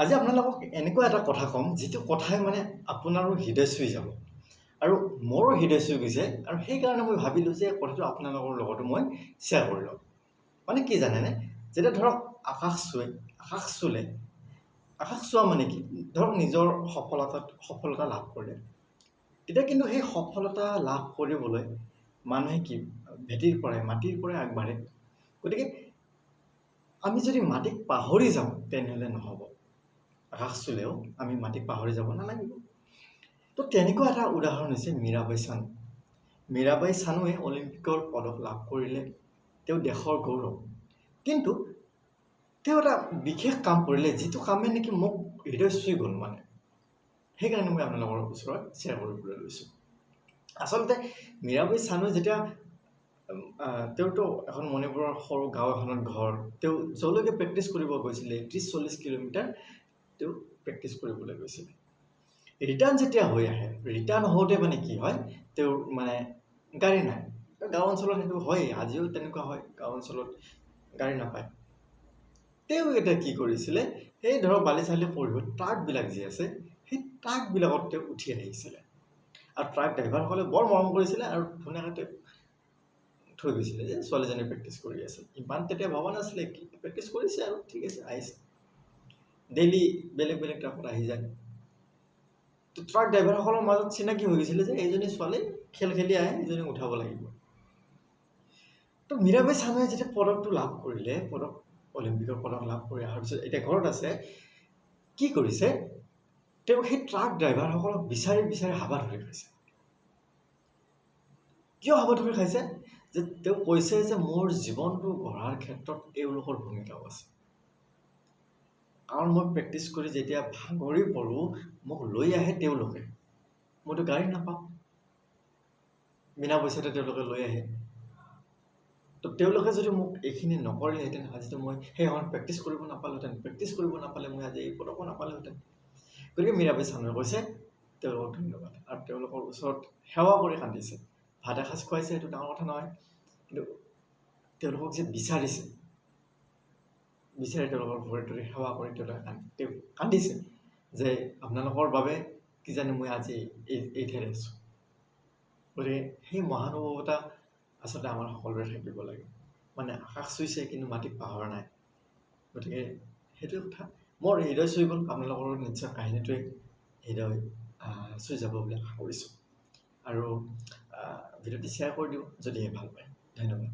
আজি আপোনালোকক এনেকুৱা এটা কথা ক'ম, যিটো কথাই মানে আপোনাৰো হৃদয় চুই যাব আৰু মোৰো হৃদয় চুই গৈছে। আৰু সেইকাৰণে মই ভাবিলোঁ যে কথাটো আপোনালোকৰ লগতো মই শ্বেয়াৰ কৰি লওঁ। মানে কি জানেনে, যেতিয়া ধৰক আকাশ চুৱে, আকাশ চুলে, আকাশ চোৱা মানে কি, ধৰক নিজৰ সফলতাত সফলতা লাভ কৰিলে, তেতিয়া কিন্তু সেই সফলতা লাভ কৰিবলৈ মানুহে কি ভেটিৰ পৰাই, মাটিৰ পৰাই আগবাঢ়ে। গতিকে আমি যদি মাটিক পাহৰি যাওঁ তেনেহ'লে নহ'ব। আকাশ চুলেও আমি মাটিক পাহৰি যাব নালাগিব। তো তেনেকুৱা এটা উদাহৰণ হৈছে মীৰাবাই চানু। মীৰাবাই চানুৱে অলিম্পিকৰ পদক লাভ কৰিলে, তেওঁ দেশৰ গৌৰৱ। কিন্তু তেওঁ এটা বিশেষ কাম কৰিলে, যিটো কামে নেকি মোক হৃদয় চুই গ'ল মানে। সেইকাৰণে মই আপোনালোকৰ ওচৰত শ্বেয়াৰ কৰিবলৈ লৈছোঁ। আচলতে মীৰাবাই চানুৱে যেতিয়া, তেওঁতো এখন মণিপুৰৰ সৰু গাঁও এখনত ঘৰ, তেওঁ য'লৈকে প্ৰেক্টিচ কৰিব গৈছিলে 30-40 কিলোমিটাৰ তেওঁ প্ৰেক্টিচ কৰিবলৈ গৈছিলে। ৰিটাৰ্ণ যেতিয়া হৈ আহে, ৰিটাৰ্ণ হওঁতে মানে কি হয়, তেওঁৰ মানে গাড়ী নাই। গাঁও অঞ্চলত সেইটো হয়েই, আজিও তেনেকুৱা হয়, গাঁও অঞ্চলত গাড়ী নাপায়। তেওঁ এতিয়া কি কৰিছিলে, সেই ধৰক বালি চালি পৰিবহণ ট্ৰাকবিলাক যি আছে, সেই ট্ৰাকবিলাকত তেওঁ উঠি আহিছিলে। আৰু ট্ৰাক ড্ৰাইভাৰসকলে বৰ মৰম কৰিছিলে আৰু ধুনীয়াকৈ তেওঁক থৈ গৈছিলে যে ছোৱালীজনী প্ৰেক্টিচ কৰি আছে। ইমান তেতিয়া ভবা নাছিলে কি প্ৰেক্টিচ কৰিছে আৰু ঠিক আছে, আহিছে। ডেইলি বেলেগ বেলেগ ট্ৰাকত আহি যায়। তো ট্ৰাক ড্ৰাইভাৰসকলৰ মাজত চিনাকি হৈ গৈছিলে যে এইজনী ছোৱালী খেল খেলি আহে, এইজনীক উঠাব লাগিব। তো মীৰাবাই চানুৱে যেতিয়া পদকটো লাভ কৰিলে, পদক, অলিম্পিকৰ পদক লাভ কৰি অহাৰ পিছত এতিয়া ঘৰত আছে, কি কৰিছে তেওঁ সেই ট্ৰাক ড্ৰাইভাৰসকলক বিচাৰি বিচাৰি হাবাথুৰি খাইছে। কিয় হাবাথুৰি খাইছে? যে তেওঁ কৈছে যে মোৰ জীৱনটো গঢ়াৰ ক্ষেত্ৰত এওঁলোকৰ ভূমিকাও আছে। কাৰণ মই প্ৰেক্টিচ কৰি যেতিয়া ভাগৰি পৰোঁ, মোক লৈ আহে তেওঁলোকে, মইতো গাড়ী নাপাওঁ, বিনা পইচাতে তেওঁলোকে লৈ আহে। তো তেওঁলোকে যদি মোক এইখিনি নকৰিলেহেঁতেন, আজিতো মই সেই সময়ত প্ৰেক্টিচ কৰিব নাপালোহেঁতেন, প্ৰেক্টিচ কৰিব নাপালে মই আজি এই পদকো নাপালোহেঁতেন। গতিকে মীৰাবাই চানুৱে কৈছে তেওঁলোকক ধন্যবাদ, আৰু তেওঁলোকৰ ওচৰত সেৱা কৰি কান্দিছে। ভাত এসাঁজ খুৱাইছে সেইটো ডাঙৰ কথা নহয়, কিন্তু তেওঁলোকক যে বিচাৰিছে, বিচাৰি তেওঁলোকৰ ভৰিত ধৰি সেৱা কৰি তেওঁলোকে তেওঁ কান্দিছে যে আপোনালোকৰ বাবে কিজানি মই আজি এই ঠাইত আছোঁ। গতিকে সেই মহানুভৱতা আচলতে আমাৰ সকলোৰে থাকিব লাগে। মানে আকাশ চুইছে কিন্তু মাটিক পাহৰা নাই। গতিকে সেইটোৱে কথা, মোৰ হৃদয় চুই গ'ল, আপোনালোকৰো নিশ্চয় কাহিনীটোৱে হৃদয় চুই যাব বুলি আশা কৰিছোঁ। আৰু ভিডিঅ'টি শ্বেয়াৰ কৰি দিব যদিহে ভাল পায়। ধন্যবাদ।